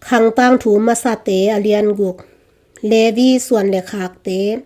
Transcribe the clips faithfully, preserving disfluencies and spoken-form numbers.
Khangtangthu Masate a lian guk. Levi suan le khakte.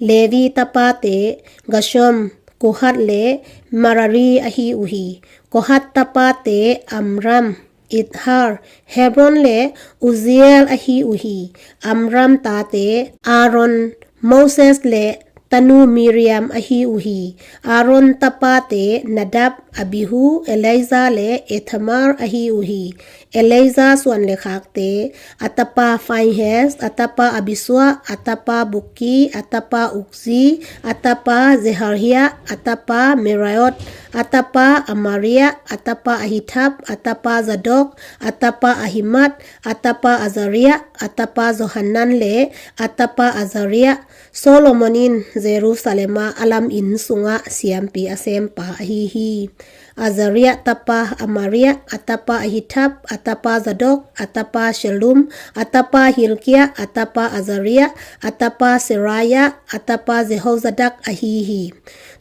Levi tapate Gershom, Kohat le Merari ahi uh hi. Kohat tapate Amram, Izhar, Hebron le Uzziel ahi uh hi. Amram tate Aaron, Moses le tanu Miriam ahi uh hi. Aaron tapate Nadab, Abihu, Eleazar le Ithamar ahi uh hi. Eleazar suan le khakte, a tapa Phinehas, a tapa Abisua, a tapa Bukki, a tapa Ukzi, a tapa Zerahia, a tapa Meraiot, a tapa Amaria, a tapa Ahitub, a tapa Zadok, a tapa Ahimaaz, a tapa Azaria, a tapa Johanan le a tapa Azaria, Solomon in Jerusalem ah a lam inn sungah siampi a sempa ahi hi. Azaria tapa Amaria, a tapa Ahitub, a tapa Zadok, a tapa Shallum, a tapa Hilkia, a tapa Azaria, a tapa Seraia, a tapa Jehozadak ahi hi.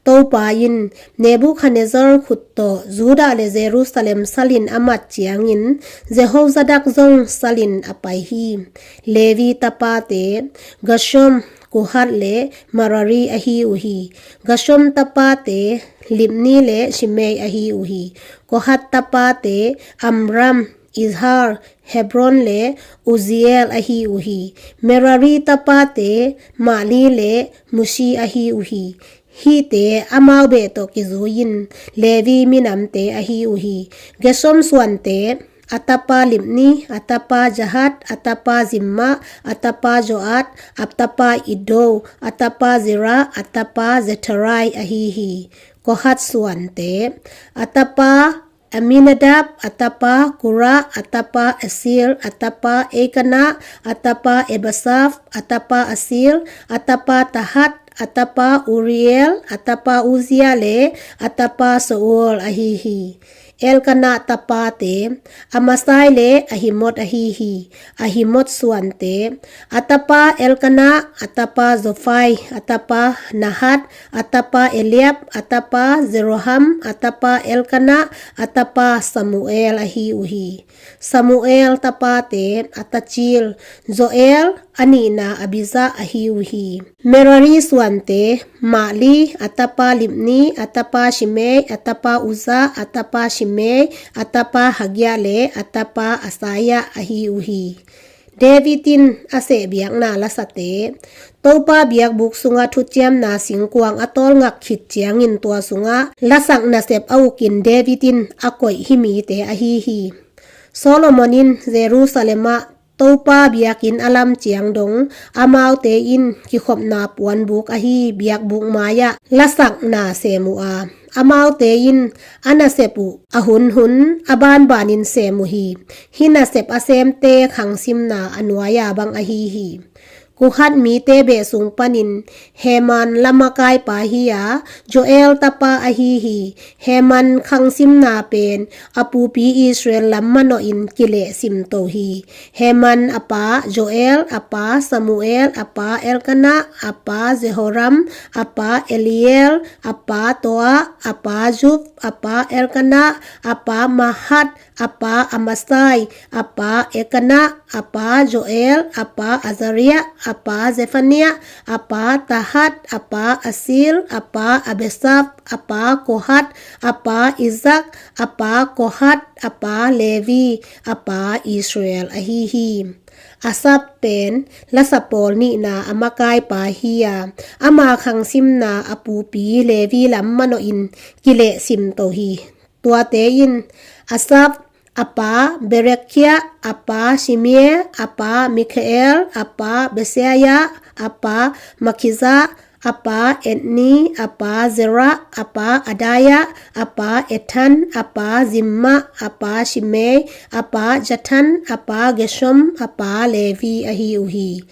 Topa in Nebuchadnezzar khut tawh Judah le Jerusalem salin a mat ciangin Jehozadak zong salin a pai hi. Levi tapate Gershom, Kohat le Merari ahi uh hi. Gershom tapate Libni le Shimei ahi uh hi. Kohat tapate Amram, Izhar, Hebron le Uzziel ahi uh hi. Merari tapate Mahli le Mushi ahi uh hi. Hihte amau beh tawh kizui-in Levi minamte ahi uh hi. Gershom suante, a tapa Libni, a tapa Jahat, a tapa Zimma, a tapa Joat, a tapa Iddo, a tapa Zera, a tapa Zethrai ahi hi. Kohat suante, a tapa Aminadab, a tapa Kora, a tapa Asir, a tapa Elkana, a tapa Ebiasaph, a tapa Asir, a tapa Tahat, a tapa Uriel, a tapa Uzia le a tapa Shaul ahi hi. Elkana tapate Amasai le Ahimot ahi hi. Ahimot suante, a tapa Elkana, a tapa Zophai, a tapa Nahat, a tapa Eliab, a tapa Jeroham, a tapa Elkana, a tapa Samuel ahi uh hi. Samuel tapate, a tacil Joel, a nihna Abijah ahi uh hi. Merari suante, Mahli, a tapa Libni, a tapa Shimei, a tapa Uzza, a tapa Shimei, a tapa Hagia le a tapa Asaya ahi uh hi. David in a seh biakna lasate. Topa biakbuk sungah thuciamna singkuang a tawlngak khit ciangin tua sungah lasak nasep a ukin David in a koih hih mite ahi hi. Solomon in Jerusalem ah Topa biakinn a lam ciang dong amaute in kikhopna puanbuk ahi biakbuk mai-ah lasakna sem uh a, amaute in a nasep uh a hunhun a banbanin sem uh hi. Hih nasep a semte khangsimna a nuai-a bang ahi hi. Kohat mite beh sung panin Heman la makaipa hi a, Joel tapa ahi hi. Heman khangsimna pen a pupi Israel lam manawhin kilehsimto hi. Heman a pa Joel, a pa Samuel, a pa Elkana, a pa Jehoram, a pa Eliel, a pa Toa, a pa Zuf, a pa Elkana, a pa Mahat, a pa Amasai, a pa Elkana, a pa Joel, a pa Azaria, a pa Zefania, a pa Tahat, a pa Asil, a pa Abesaf, a pa Kohat, a pa Izak, a pa Kohat, a pa Levi, a pa Israel ahi hi. Asaf pen lasa pawl nihna a makaipa hi a, ama khangsimna a pupi Levi lam manawhin kilehsimto hi. Tuate in Asaf, a pa Berekhia, a pa Shimei, a pa Mikhael, a pa Besaiah, a pa Malkijah, a pa Ethni, a pa Zera, a pa Adaia, a pa Ethan, a pa Zimma, a pa Shimei, a pa Jathan, a pa Gershom, a pa Levi ahi uh hi.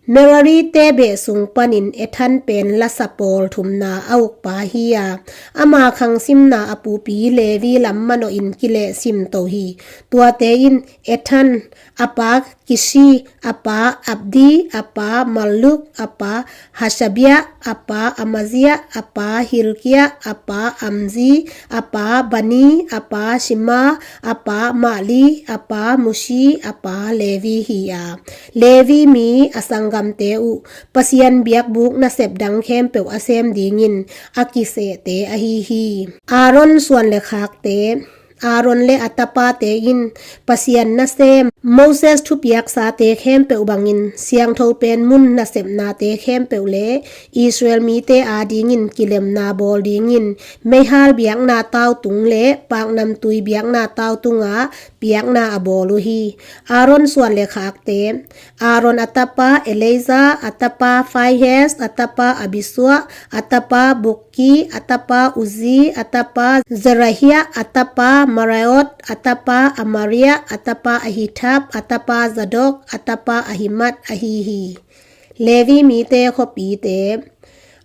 Merari-te beh sung panin Ethan pen lasa pawl thumna a ukpa hi a, ama khangsimna a pupi Levi lam manawhin kilehsim to hi. Tuate in Ethan, a pa Kishi, a pa Abdi, a pa Malluk, a pa Hashabia, a pa Amazia, a pa Hilkia, a pa Amzi, a pa Bani, a pa Shima, a pa Mali, a pa Mushi, a pa Levi hi a, Levi mi a sanggamte uh Pasian biakbuk nasep dang khempeuh a sem dingin a kisehte ahi hi. Aaron suan le khakte. Aaron le a tapate in Pasian nasem Moses thupiaksate khempeuh bangin siangtho pen mun nasepnate khempeuh le Israel mite adingin kilemna bawl dingin meihal biakna tautung le paknamtui biakna tautungah piakna a bawl uh hi. Aaron suan le khakte. Aaron a tapa Eleazar, a tapa Phinehas, a tapa Abisua, a tapa Bukki, a tapa Uzi, a tapa Zerahia, a tapa Meraiot, a tapa Amaria, a tapa Ahitub, a tapa Zadok, a tapa Ahimaaz ahi hi. Levi mite khuapite.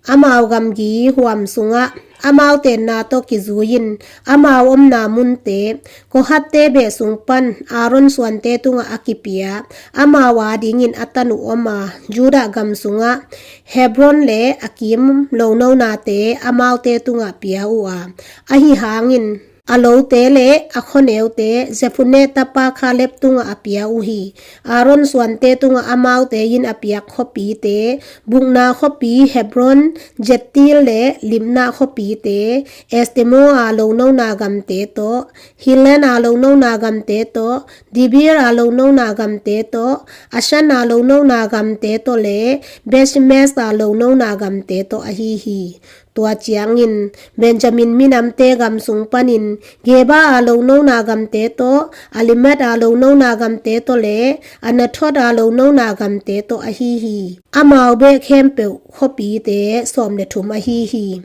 Amau gamgi huam sungah amau tenna tawh kizui-in amau omna munte, Kohath-te beh sung pan Aaron suante tungah a kipia, amau adingin a tanu om a, Judah gam sungah Hebron le a kim lononate amaute tungah pia uh a, ahi hangin a lote le a khuaneute Jephunneh tapa Kaleb tungah a pia uh hi. Aaron suante tungah amaute in a piak khuapite, bukna khuapi Hebron, Jektil le Libnah khuapite, Estemoa lonona gamte tawh, Hilen a lonona gamte tawh, Debir a lonona gamte tawh, Ashan a lonona gamte tawh le Bethsemes a lonona gamte tawh ahi hi. Tua ciangin Benjamin minamte gam sung panin Geba a lonona gamte tawh, Alemet a lonona gamte tawh le Anathoth a lonona gamte tawh ahi hi. Amau beh khempeuh khuapite sawm le thum ahi hi.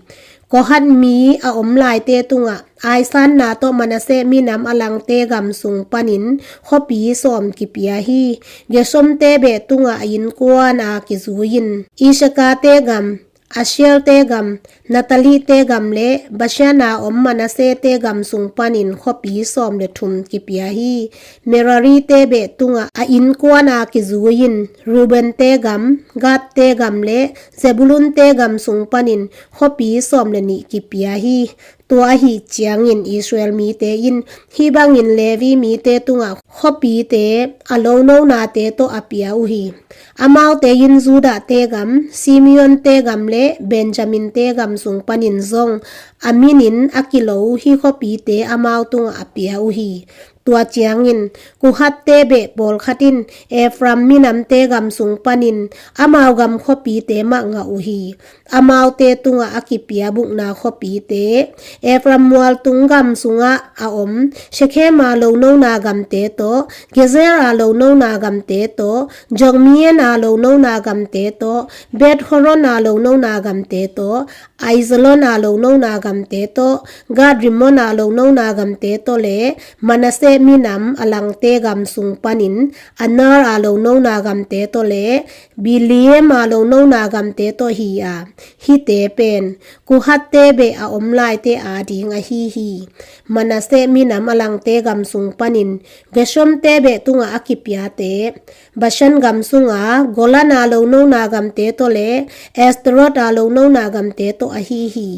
Kohath mi a om laite tungah aisanna tawh Manasseh minam a langte gam sung panin khuapi sawm kipia hi. Gershomte beh tungah a innkuan a kizui-in Issakar-te gam, Asher-te gam, Naphtali-te gam le Bashan a om Manasseh-te gam sung panin khuapi sawm le thum kipia hi. Merari-te beh tungah a innkuan a kizui-in Reuben-te gam, Gad-te gam le Zebulun-te gam sung panin khuapi sawm le nih kipia hi. Tua ahi ciangin Israel mite in hih bangin Levi mite tungah khuapite a lononate tawh a pia uh hi. Amaute in Judah-te gam, Simeon-te gam le Benjamin-te gam sung panin zong a minin a kilo hih khuapite amau tungah a pia uh hi. Tua ciangin Kohath-te beh pawlkhat in Ephraim minamte gam sung panin amau gam khuapite mah ngah uh hi. Amaute tungah a kipia bukna khuapite, Ephraim mualtung gam sungah a om Shekhem a lonona gamte tawh, Gezer a lonona gamte tawh, Jokmeam a lonona gamte tawh, Beth-horon a lonona gamte tawh, Aijalon a lonona gamte tawh, Gath-rimmon a lonona gamte tawh le Manasseh minam a langte gam sung panin Aner a lonona gamte tawh le Bileam a lonona gamte tawh hi a, hihte pen Kohath-te beh a om laite ading ahi hi. Manasseh minam a langte gam sung panin Gershom-te beh tungah a kipiate, Bashan gam sunga Golan a lonona gamte tawh le Ashtaroth a lonona gamte tawh ahi hi.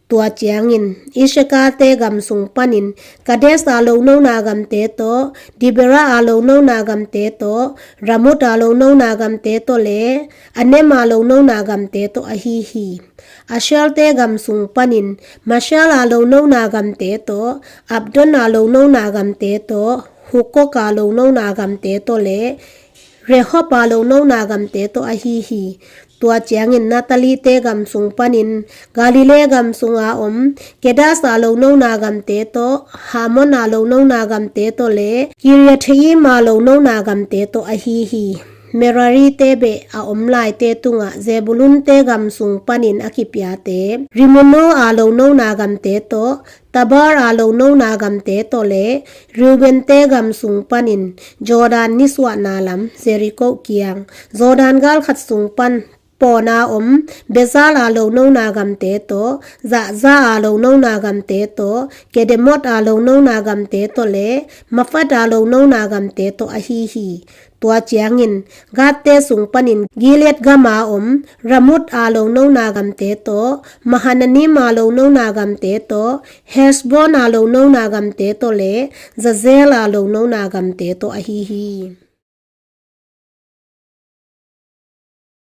Tua ciangin Issakar-te gam sung panin Kadesh a lonona gamte tawh, Dibirah a lonona gamte tawh, Ramoth a lonona gamte tawh le Anema lonona gamte tawh ahi hi. Asher-te gam sung panin Mashal a lonona gamte tawh, Abdon a lonona gamte tawh, Hukkok a lonona gamte tawh le Rehob a lonona gamte tawh ahi hi. Tua ciangin Naphtali-te gam sung panin Galilee gam sunga om Kedesh a lonona gamte tawh, Hamon a lonona gamte tawh le Kiriathaim a lonona gamte tawh ahi hi. Merarite beh a om laite tungah Zebulunte gam sung panin a kipiate, Rimmon aa lonona gamte tawh, Tabor aa lonona gamte tawh le Reubente gam sung panin Jordan nisuahna lam Jericho kiang, Jordan galkhat sung pan pawna om Bezal aa lonona gamte tawh, Zaza aa lonona gamte tawh, Kedemot aa lonona gamte tawh le Mefat aa lonona gamte tawh ahi hi. Tua ciangin Gadte sung panin Gilead gama om Ramoth aa lonona gamte tawh, Mahanaim aa lonona gamte tawh, Heshbon aa lonona gamte tawh le Jahzeel aa lonona gamte tawh ahi hi.